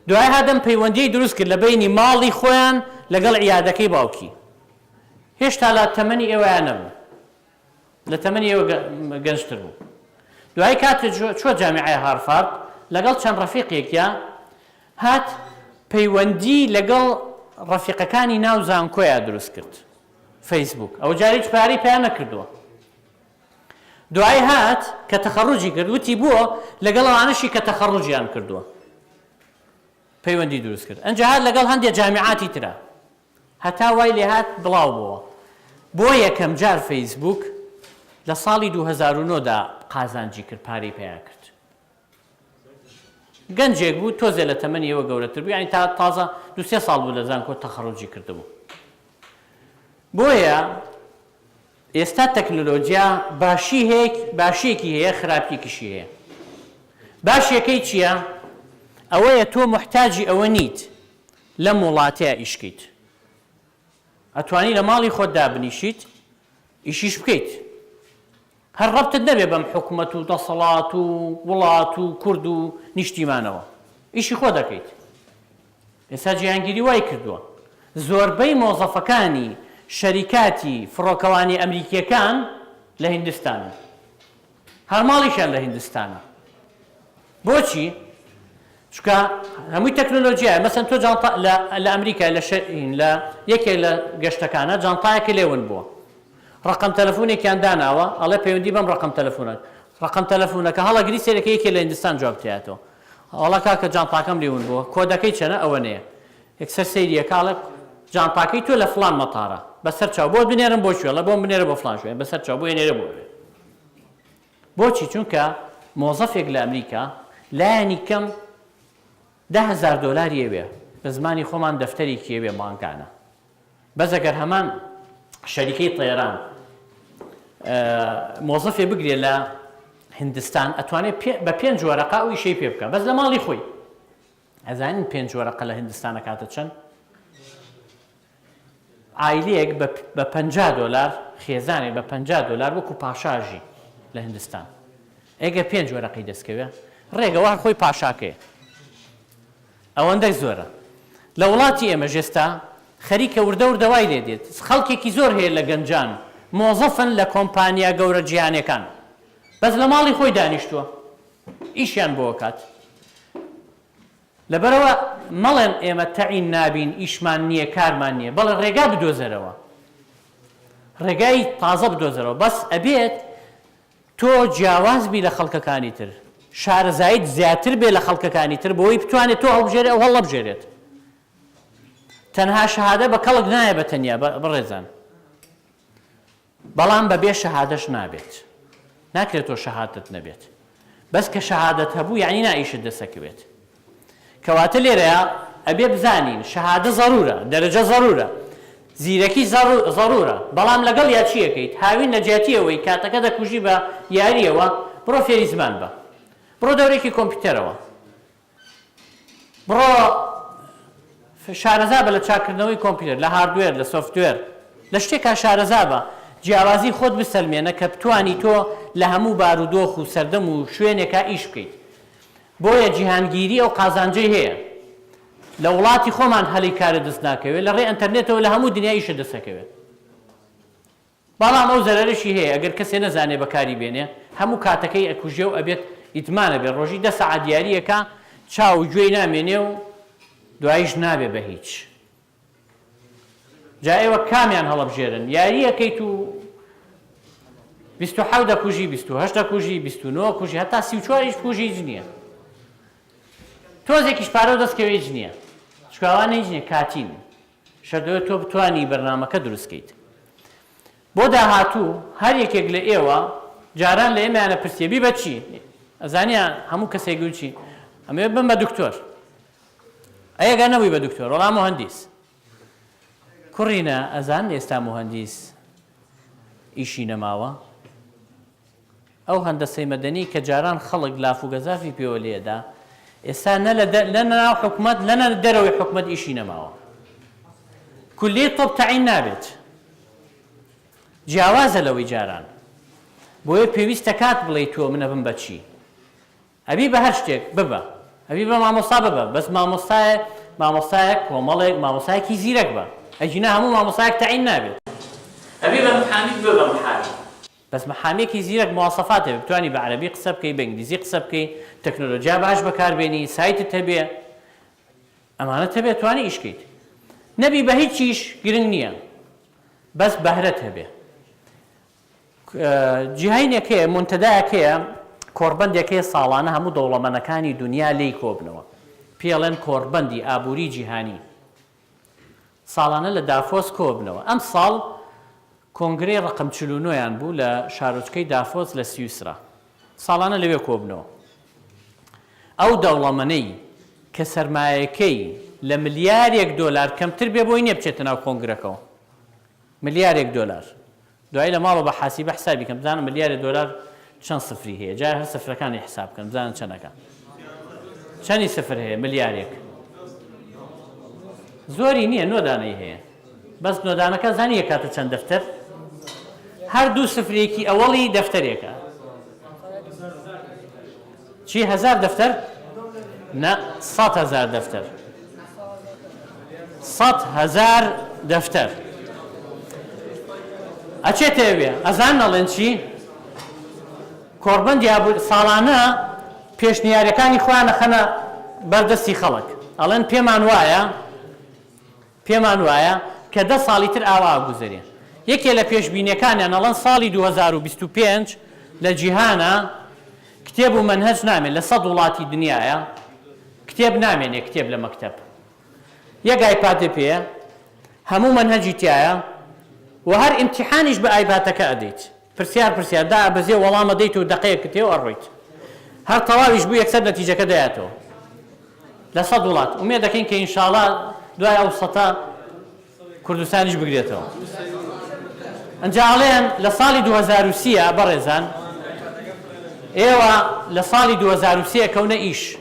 دوای هادەم پەیوەندیی دروست کرد لە بەینی ماڵی خۆیان لەگەڵ عیادەکەی باوکی هێشتا لە تەمەنی ئێوەیان نەبوو لە تەمەنی ئێوە گەنجتر بوو دوای کاتێ چوە جامیعەی هارفارد لەگەڵ چەند ڕەفیقێکیا هات پەیوەندی لەگەڵ ڕەفیقەکانی ناو زانکۆیا دروست کرد فەیسبووک ئەوە جار هیچ پارەی پیا نەکردووە دوای هات کە تەخەڕوجی کرد وتی بۆ لەگەڵ ئەوانەشی کە تەخەڕوجیان کردووە پەیوەندی دروست کرد ئەنجا هات لەگەڵ هەندێک جامیعاتی ترە هەتا وای لێهات بڵاو بووە بۆ یەکەم جار فەیسبوک لە ساڵی 2009 دا قازانجی کرد پارەی پیا کرد گەنجێک بوو تۆزێ لە تەمەنی ئێوە گەورەتر بوو یانی تا تازە دوو سێ ساڵ بوو لە زانکۆ تەخەڕوجی کردبوو بۆیە ئێستا تەکنۆلۆجیا باشی هەیە باشیەکی هەیە خراپیەکیشی هەیە باشیەکەی چییە؟ ئەوەیە تۆ موحتاجی ئەوە نیت لەم وڵاتەیا ئیش کەیت. ئەتوانی لە ماڵی خۆت دابنیشیت ئیشیش بکەیت. هەر ڕەبتت نەبێ بەم حکومەت و دەسەڵات و وڵات و کورد و نیشتیمانەوە. ئیشی خۆت ئەکەیت. ئێستا جیهانگیری وای کردووە زۆربەی مۆزەفەکانی شەریکاتی فڕۆکەوانی ئەمریکییەکان لە هیندستانن. هەر ماڵیشیان لە هیندستانە. بۆچی؟ چونکە هەمووی تەکنۆلۆژیایە. مەسەن تۆ جانتا لە لە ئەمریکا لە لە یەکێک لە گەشتەکانە جانتایەکە لێ ون بووە. ڕەقەم تەلەفونێکیان داناوە ئەڵێ پەیوەندی بەم ڕەقەم تەلەفونە ڕەقەم تەلەفونەکە هەڵەگری سەیرەکە یەکێ لە هیندستان جواب تیاتەوە. وەڵا کاکە جانتاکەم لێ ون بووە کۆدەکەی چەنە ئەوەنەیە یەکسەر سەیری ئەکا ئەڵێ جانتاکەی تۆ لە فڵان مەتارە بەسەر چاو بۆت بنێرم بۆ کوێ ئەڵێ بۆم بنێرە بۆ فڵان شوێن بەسەر چاو بۆ ئەنێرێ بۆ ئەوێ بۆچی چونکە مۆزەفێک لە ئەمریکا لایەنی کەم 10هزار دۆلاری ئەوێ بە زمانی خۆمان دەفتەرێکی ئەوێ مانگانە بەس ئەگەر هەمان شەریکەی تەیران مۆزەفێ بگرێ لە هندستان ئەتوانێت بە پێنج وەرەقە ئەو ئیشەی پێ بکە بەس لە ماڵی خۆی ئەزانین پێنج وەرەقە لە هندستان ئەکاتە چەند عایلەیەک بە 50 دۆلار خێزانێک بە 50 دۆلار وەکو پاشاژی لە هندستان ئێگە پێنج وەرەقەی دەستکەوێ ڕێگەوە خۆی پاشاکەیە ئەوەندە زۆرە. لە وڵاتی ئێمەش ئێستا خەریکە وردە وردە وای لێ دێت. خەڵکێکی زۆر هەیە لە گەنجان مۆزەفن لە کۆمپانیا گەورە جیهانیەکان. بەس لە ماڵی خۆی دانیشتووە ئیشیان بۆ ئەکات. لەبەرئەوە مەڵێن ئێمە تەعین نابین، ئیشمان نییە، کارمان نییە. بەڵێ ڕێگا بدۆزەرەوە. ڕێگای تازە بدۆزەرەوە. بەس ئەبێت تۆ جیاواز بی لە خەڵکەکانی تر، شارەزاییت زیاتر بێ لە خەڵکەکانی تر بۆی بتوانێت تۆ هەڵبژێرێ ئەو هەڵنەبژێرێت. تەنها شەهادە بە کەڵک نایە بە تەنیا بەڕێزان. بەڵام بە بێ شەهادەش نابێت. ناکرێت تۆ شەهادەت نەبێت. بەس کە شەهادەت هەبوو یەعنی نا ئیشت دەسەکەوێت. کەواتە لێرەیا ئەبێ بزانین شەهادە زەرورە، دەرەجە زەرورە، زیرەکی زەرورە، بەڵام لەگەڵیا چی ئەکەیت؟ هاوین لە جیاتی ئەوەی کاتەکە دەکوژی بە یاریەوە بڕۆ فێری زمان بە. بڕۆ دەورێکی کۆمپیوتەرەوە. بڕۆ شارەزا بە لە چاککردنەوەی کۆمپیوتەر، لە hardware، لە software، لە شتێکا شارەزا بە، جیاوازی خۆت بسەلمێنە کە بتوانی تۆ لە هەموو بارودۆخ و سەردەم و شوێنێکا ئیش بکەیت. بۆیە جیهانگیری ئەو قازانجەی هەیە. لە وڵاتی خۆمان هەلی کارت دەست ناکەوێت، لە ڕێی ئەنتەرنێتەوە لە هەموو دنیا ئیشت دەست ئەکەوێت. بەڵام ئەو زەرەرەشی هەیە ئەگەر کەسێ نەزانێ بەکاری بێنێ هەموو کاتەکەی ئەکوژێ و ئەبێت ئیدمان ئەبێ ڕۆژی دە سەعات یاری ئەکا چاو و گوێی نامێنێ و دواییش نابێ بە هیچ. جا ئێوە کامیان هەڵەبژێرن یاری ئەکەیت و 27 دەکوژی 28 دەکوژی 29 کوژی هەتا 34 یش بکوژی هیچ نییە تۆزێکیش پارە و دەستکەوێ هیچ نییە چکاوانە هیچ نییە کاتین شەردەوە تۆ بتانی بەرنامەکە دروستکەیت بۆ داهاتوو هەر یەکێک لە ئێوە جاران لە ئێمەیانە پرسیە بی بە چی ئەزانیان هەموو کەسێک گوچی ئەمەوێ بم بە دکتۆر ئەی ئەگەر نەبووی بە دکتۆر وەڵا موهەندیس. کوڕینە ئەزانن ئێستا موهەندیس ئیشی نەماوە؟ ئەو هەندەسەی مەدەنی کە جاران خەڵک لاف و گەزافی پێوە لێدا ئێستا نە لە لە ناو حکومەت لە نە دەرەوەی حکومەت ئیشی نەماوە. کولیەی طب تەعین نابێت. جیاوازە لەوەی جاران. بۆیە پێویستە کات بڵێی تۆ من ئەبم بە چی؟ ئەبی بە هەر شتێک ببە ئەبی بە مامۆستا ببە بەس مامۆستایە مامۆستایەک کۆمەڵێک مامۆستایەکی زیرەک بە ئەگینا هەموو مامۆستایەک تەعین نابێت. ئەبی بە محامیک ببە بە محامی بەس محامیەکی زیرەک مواسەفات هەبێ بتوانی بە عەرەبی قسە بکەی بە ئینگلیزی قسە بکەی تەکنۆلۆجیا باش بەکار بێنی سایتت هەبێ ئەمانەت هەبێ توانی ئیش کەیت نەبی بە هیچیش گرنگ نییە بەس بەهرەت هەبێ. جیهاینێک هەیە، مونتەدایەک هەیە، کۆڕبەندێک هەیە ساڵانە هەموو دەوڵەمەنەکانی دونیا لێی کۆبنەوە. پێی ئەڵێن کۆڕبەندی ئابووری جیهانی. ساڵانە لە دافۆس کۆبنەوە. ئەمساڵ کۆنگرەی ڕەقەم 49 یان بوو لە شارۆچکەی دافۆس لە سویسرا. ساڵانە لەوێ کۆبنەوە. ئەو دەوڵەمەنەی کە سەرمایەکەی لە ملیارێک دۆلار کەمتر بێ بۆی نییە بچێتە ناو کۆنگرەکەوە. ملیارێک دۆلار. دوایی لە ماڵەوە بە حاسیبە حسابی کەن بزانن ملیارێ دۆلار چەند سفری هەیە جا هەر سفرەکانی حساب بکەن بزانن چەنەکە. چەنی سفر هەیە ملیارێک؟ زۆری نییە نۆ دانەی هەیە بەس نۆ دانەکە زانی ئەکاتە چەند دەفتەر؟ هەر دوو سفرێکی ئەوەڵی دەفتەرێکە. چی هەزار دەفتەر؟ نا 100,000 دەفتەر. 100,000 دەفتەر. ئەچێتە ئەوێ ئەزان ئەڵێن چی؟ کۆڕبەندی ئابووری ساڵانە پێشنیارەکانی خۆیان ئەخەنە بەر دەستی خەڵک ئەڵێن پێمان وایە پێمان وایە کە دە ساڵی تر ئاوا ئەگوزەرێ یەکێ لە پێشبینیەکانیان ئەڵێن ساڵی 2025 لە جیهانا کتێب و مەنهەج نامێن لە سەد وڵاتی دنیایا کتێب نامێنێ کتێب لە مەکتەب یەک ئایپادێ پێیە هەموو مەنهەجی تیایە و هەر ئیمتیحانیش بە ئایپاتەکە ئەدەیت پرسیار پرسیار دائەبەزێ وەڵام ئەدەیت و دەقەیەکت هەیە و ئەڕۆیت هەر تەواویش بوو یەکسەر نەتیجەکە دەیاتەوە لە سەد وڵات ئومێد دەکەین کە ئینشاڵا دوای ئەو سەتە کوردستانیش بگرێتەوە ئەنجا ئەڵێن لە ساڵی 2030 بەڕێزان ئێوە لە ساڵی 2030 کەونە ئیش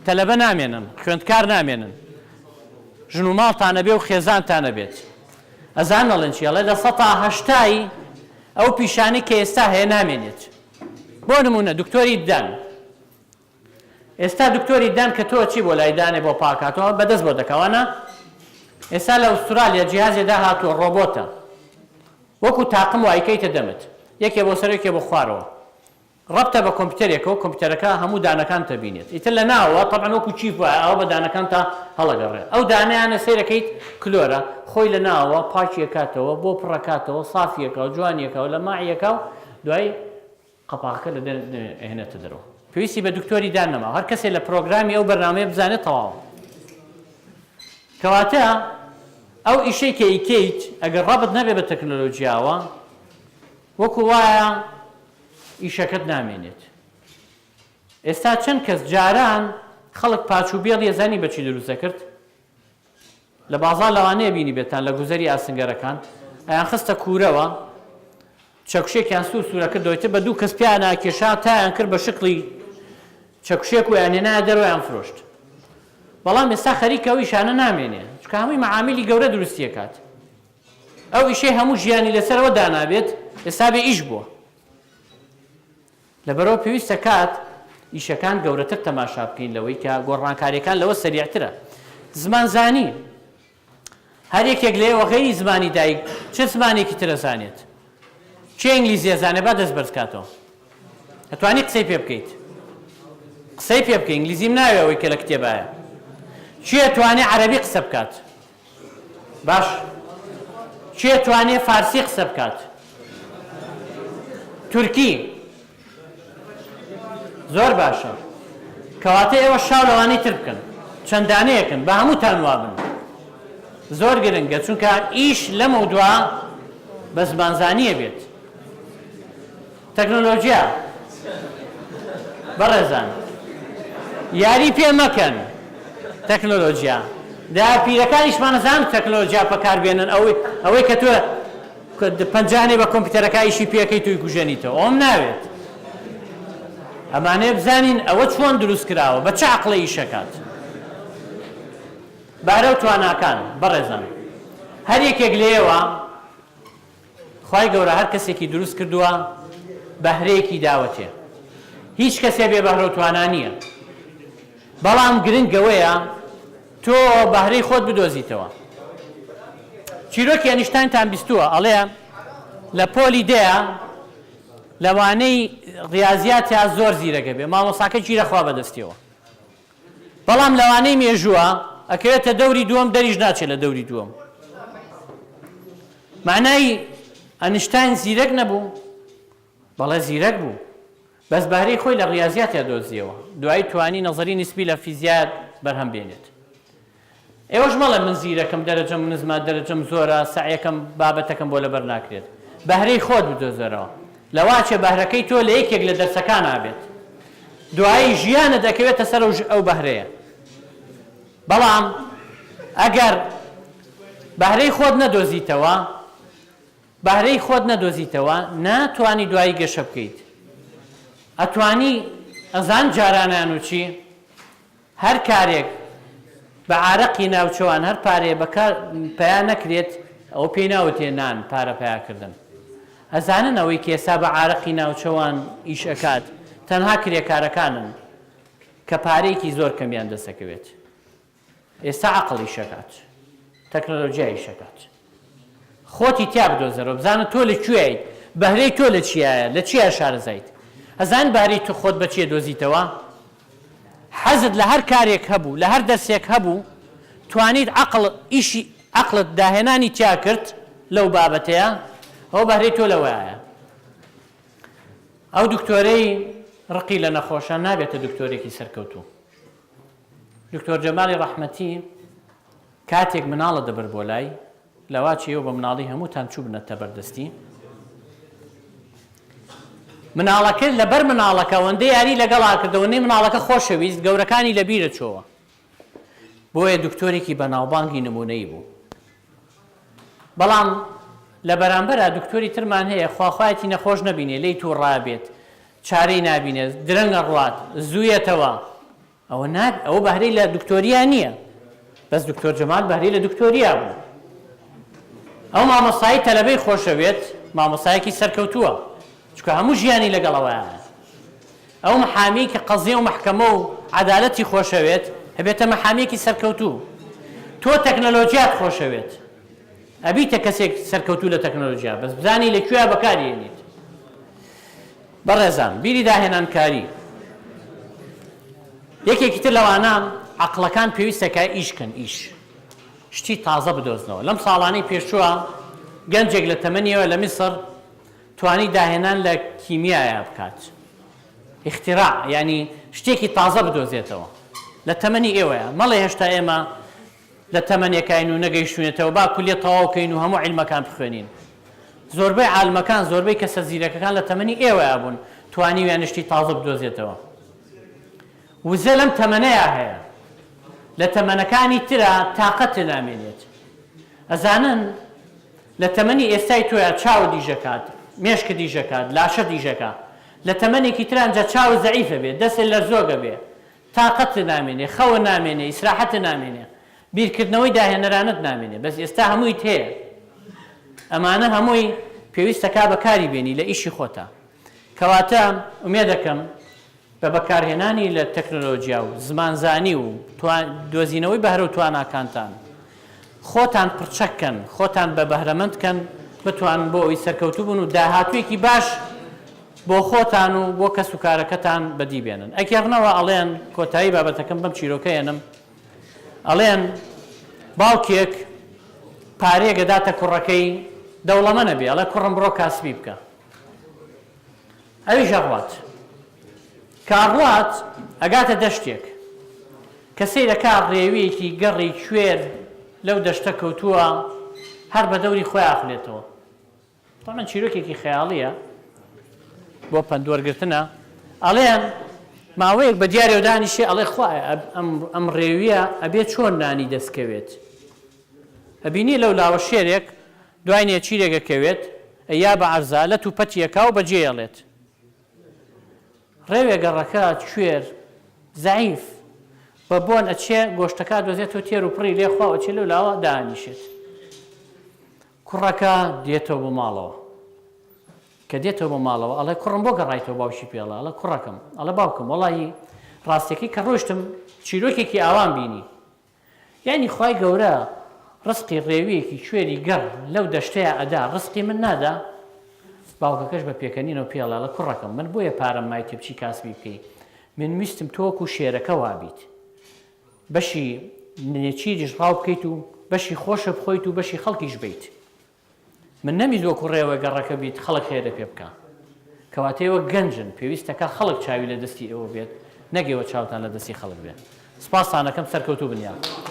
تەلەبە نامێنن خوێندکار نامێنن ژن و ماڵتان ئەبێ و خێزانتان ئەبێت ئەزانن ئەڵێن چی؟ ئەڵێ لە سەتا هەشتای ئەو پیشانەی کە ئێستا هەیە نامێنێت. بۆ نموونە دکتۆری ددان. ئێستا دکتۆری ددان کە تۆ چی بۆ لای دانێ بۆ پاکاتەوە بەدەست بۆ دەکا وانە؟ ئێستا لە ئوسترالیا جیهازێ داهاتووە ڕۆبۆتە. وەکو تاقم وایکەیتە دەمت. یەکێ بۆ سەر یەکێ بۆ خوارەوە. ڕەبتە بە کۆمپیوتەرێکەوە کۆمپیوتەرەکە هەموو دانەکانت ئەبینێت ئیتر لە ناوەوە تەبعەن وەکو چیپ وایە ئاوا بە دانەکانتا هەڵەگەڕێ ئەو دانەیانە سەیرەکەیت کلۆرە خۆی لە ناوەوە پاکی ئەکاتەوە بۆ پڕەکاتەوە سافی ئەکاو جوانی ئەکاو لە ماعی ئەکاو دوای قەپاغەکە لە ئەهێنێتە دەرەوە پێویستی بە دکتۆری دان نەماوە هەر کەسێ لە پرۆگرامی ئەو بەرنامەیە بزانێت تەواوە کەواتە ئەو ئیشەی کە ئیکەیت ئەگەر ڕەبت نەبێ بە تەکنۆلۆژیاوە وەکو وایە ئیشەکەت نامێنێت. ئێستا چەند کەس جاران خەڵک پاچ و بێڵی ئەزانی بەچی دروست دەکرد؟ لە بازاڕ لەوانەیە بینیبێتان لە گوزەری ئاسنگەرەکان ئەیانخستە کوورەوە چەکوشێکیان سوور سوورە کردەوە ئیتر بە دوو کەس پیان ئاکێشا تایان کرد بە شکڵی چەکوشێک و یان هێنایە دەرەوە یان فرۆشت بەڵام ئێستا خەریکە ئەو ئیشانە نامێنێ چونکە هەمووی مەعامیلی گەورە دروستیەکات ئەو ئیشەی هەموو ژیانی لەسەرەوە دانابێت ئێستا بێ ئیش بووە. لەبەرئەوە پێویستە کات ئیشەکان گەورەتر تەماشا بکەین لەوەی کە گۆڕانکاریەکان لەوە سەریعترە. زمانزانی، هەر یەکێک لە ئێوە غەیری زمانی دایک چ زمانێکی تر ئەزانێت؟ کێ ئینگلیزی ئەزانێت با دەست بەرز کاتەوە. ئەتوانی قسەی پێ بکەیت. قسەی پێ بکەی ئینگلیزیم ناوێ ئەوەی کە لە کتێبایە. کێ ئەتوانێ عەرەبی قسە بکات؟ باش کێ توانێ فارسی قسە بکات؟ تورکی زۆر باشە کەواتە ئێوە شاو لەوانەی تر بکەن چەند دانەیەکن بە هەمووتان وابن زۆر گرنگە چونکە ئیش لەمە دوا بە زمانزانیە بێت تەکنۆلۆژیا بەڕێزان یاری پێ مەکەن تەکنۆلۆژیا داپیرەکانیشمان ئەزانن تەکنۆلۆژیا بەکار بێنن ئەوەی ئەوەی کە تۆ پەنجانێ بە کۆمپیوتەرەکە ئیشی پێەکەی توی کوژێنیتەوە ئەوم ناوێت ئەمانەیە بزانین ئەوە چۆن دروست کراوە بە چ عەقڵێ ئیشەکات بارە و تواناکان بەڕێزان هەر یەکێک لێوە خوای گەورە هەر کەسێکی دروست کردووە بەهرەیەکی داوەتێ هیچ کەسێ بێ بەهرەو توانا نییە بەڵام گرنگ ئەوەیە تۆ بەهرەی خۆت بدۆزیتەوە چیرۆکی ئەنیشتاینتان بیستووە ئەڵێ لە پۆلی دەیە لەوانەی ڕیازیاتیا زۆر زیرەکە بێ مامۆساکە گیرە خوا بەدەستیەوە بەڵام لەوانەی مێژووە ئەکەوێتە دەوری دووەم دەریش ناچێت لە دەوری دووەم معنای ئەنشتاین زیرەک نەبوو بەڵێ زیرەک بوو بەس بەهرەی خۆی لە ڕیازیاتیا دۆزیەوە دوایی توانی نەزەری نیسبی لە فیزیات بەرهەم بێنێت ئێوەش مەڵێن من زیرەکم دەرەجەم نزمە دەرەجەم زۆرە سەعیەکەم بابەتەکەم بۆ لەبەر ناکرێت بەهرەی خۆت بدۆزەرەوە لەواچێ بەهرەکەی تۆ لە یەکێک لە دەرسەکانا بێت دوایی ژیانت ئەکەوێتە سەر ئەو بەهرەیە بەڵام ئەگەر بەهرەی خۆت نەدۆزیتەوە بەهرەی خۆت نەدۆزیتەوە ناتوانی دوایی گەشە بکەیت ئەتوانی ئەزان جارانیان و چی؟ هەر کارێک بە عارەقی ناوچەوان هەر پارەیە بەکار پەیا نەکرێت ئەوە پێی ناوتێ نان پارە پەیا کردن. ئەزانن ئەوەی کە ئێستا بە عارەقی ناوچەوان ئیش ئەکات تەنها کرێکارەکانن کە پارەیەکی زۆر کەمیان دەست ئەکەوێت. ئێستا عەقڵ ئیش ئەکات. تەکنەلۆجیا ئیش ئەکات. خۆتی تیا بدۆزەرەوە بزانە تۆ لە کوێیت بەهرەی تۆ لە چیایە لە چیا شارەزایت ئەزان بەهرەی تۆ خۆت بە چیە دۆزیتەوە حەزت لە هەر کارێک هەبوو لە هەر دەرسێک هەبوو توانیت عەقڵ ئیشی عەقڵت داهێنانی تیا کرد لەو بابەتەیە ئەوە بەهرەی تۆ لەوەیە ئەو دکتۆرەی ڕقی لە نەخۆشە نابێتە دکتۆرێکی سەرکەوتوو دکتۆر جەمالی ڕەحمەتی کاتێک مناڵە دەبرد بۆ لای، لەواچی ئێوە بە مناڵی هەمووتان چووبنەتە بەر دەستی. مناڵەکە لەبەر مناڵەکە ئەوەندە یاری لەگەڵا کرد ئەوەندەی مناڵەکە خۆشەویست گەورەکانی لەبیرە چۆوە. بۆیە دکتۆرێکی بەناوبانگی نموونەیی بوو. بەڵام لە بەرامبەرا دکتۆری ترمان هەیە خواخوایەتی نەخۆش نەبینێ لێی تووڕابێت چارەی نابینێت درەنگ ئەڕوات زوویەتەوە ئەوە نا ئەوە بەهرەی لە دکتۆریا نییە بەس دکتۆر جەمال بەهرەی لە دکتۆریا بوو ئەو مامۆستای تەلەبەی خۆشەوێت مامۆستایەکی سەرکەوتووە چونکە هەموو ژیانی لەگەڵ ئەوەیە ئەو محامی کە قەزیە و مەحکەمە و عەدالەتی خۆشەوێت هەبێتە محامیەکی سەرکەوتوو تۆ تەکنەلۆجیات خۆشەوێت ئەبیتە کەسێک سەرکەوتوو لە تەکنەلۆجیا بەس بزانی لە کوێ بەکاری هێنیت بەڕێزان بیری داهێنانکاری یەکێکی تر لەوانە عەقڵەکان پێویستە کە ئیش کەن ئیش شتی تازە بدۆزنەوە لەم ساڵانەی پێشووە گەنجێک لە تەمەنیەوە لە میسر توانی داهێنان لە کیمیایا بکات اختراع یعنی شتێکی تازە بدۆزێتەوە لە تەمەنی ئێوەیە مەڵێ هێشتا ئێمە لە تەمەنێکاین و نەگەیشتوینەتەوە با کولیە تەواو کەین و هەموو عیلمەکان بخوێنین زۆربەی عالمەکان زۆربەی کەسە زیرەکەکان لە تەمەنی ئێوەیا بوون توانیویانە شتی تازە بدۆزێتەوە وزە لەم تەمەنەیا هەیە لە تەمەنەکانی ترا تاقەت نامێنێت ئەزانن لە تەمەنی ئێستای تۆیا چاوت ئیشەکات مێشکت ئیشەکات لاشەت ئیشەکا لە تەمەنێکی ترا ئینجا چاوت زەعیفە بێ دەستت لەرزۆکە بێ تاقەتت نامێنێ، خەوت نامێنێ، ئیسراحەتت نامێنێ، بیرکردنەوەی داهێنەرانەت نامێنێ، بەس ئێستا هەموویت هەیە. ئەمانە هەمووی پێویستە کا بەکاری بێنی لە ئیشی خۆتا. کەواتە ئومێدەکەم بە بەکارهێنانی لە تەکنۆلۆجیا و زمانزانی و دۆزینەوەی بەهرە و تواناکانتان، خۆتان پڕچەک کەن، خۆتان بە بەهرەمەند کەن، بتوانن بۆ ئەوەی سەرکەوتوو بن و داهاتوویەکی باش بۆ خۆتان و بۆ کەس و کارەکەتان بەدی بێنن. ئەگێڕنەوە ئەڵێن، کۆتایی بابەتەکەم بەم چیرۆکە ئێنم، ئەڵێن باوکێک پارەیەک ئەداتە کوڕەکەی دەوڵەمەنە بێ، ئەڵێ کوڕم بڕۆ کاسبی بکە. ئەویش ئەڕوات. کە ئەڕوات ئەگاتە دەشتێک. کە سەیرەکا ڕێویەکی گەڕی کوێر لەو دەشتە کەوتووە هەر بە دەوری خۆیا ئەخولێتەوە. تەبعەن چیرۆکێکی خەیاڵییە بۆ پەند وەرگرتنە. ئەڵێن ماوەیەک بە دیارەوە دانیشێ ئەڵێ خوایە ئەم ڕێویە ئەبێ چۆن نانی دەست کەوێت. ئەبینی لەو لاوە شێرێک دوای نێچیرێک ئەکەوێت ئەیا بە عەرزا لەت و پەتی ئەکا و بەجێی ئەڵێت. ڕێوێ گەڕەکە کوێر، زەعیف، بە بۆن ئەچێ گۆشتەکە ئەدۆزێتەوە تێر و پڕی لێ خوا و ئەچێ لەو لاوە دائەنیشێت. کوڕەکە دێتەوە بۆ ماڵەوە. کە دێتەوە بۆ ماڵەوە ئەڵێ کوڕم بۆ گەڕایتەوە باوکی پێ ئەڵێ ئەڵێ کوڕەکەم ئەڵێ باوکم وەڵاهی ڕاستیەکەی کە ڕۆیشتم چیرۆکێکی ئاوام بینی یانی خوای گەورە ڕزقی ڕێویەکی کوێری گەڕ لەو دەشتەیا ئەدا ڕزقی من نادا؟ باوکەکەش بە پێکەنینەوە پێی ئەڵێ ئەڵێ کوڕەکەم من بۆیە پارەم مایتێ بچی کاسبی بکەی من ویستم تۆ وەکو شێرەکە وابیت بەشی نێچیریش ڕاو بکەیت و بەشی خۆشە بخۆیت و بەشی خەڵکیش بیت من نەمیست وەکو ڕێوە گەڕەکە بیت خەڵک خێرە پێ بکا. کەواتە ئێوە گەنجن پێویستە کا خەڵک چاوی لە دەستی ئێوە بێت نەک ئێوە چاوتان لە دەستی خەڵک بێت. سپاستان ئەکەم سەرکەوتوو بن یاخوا.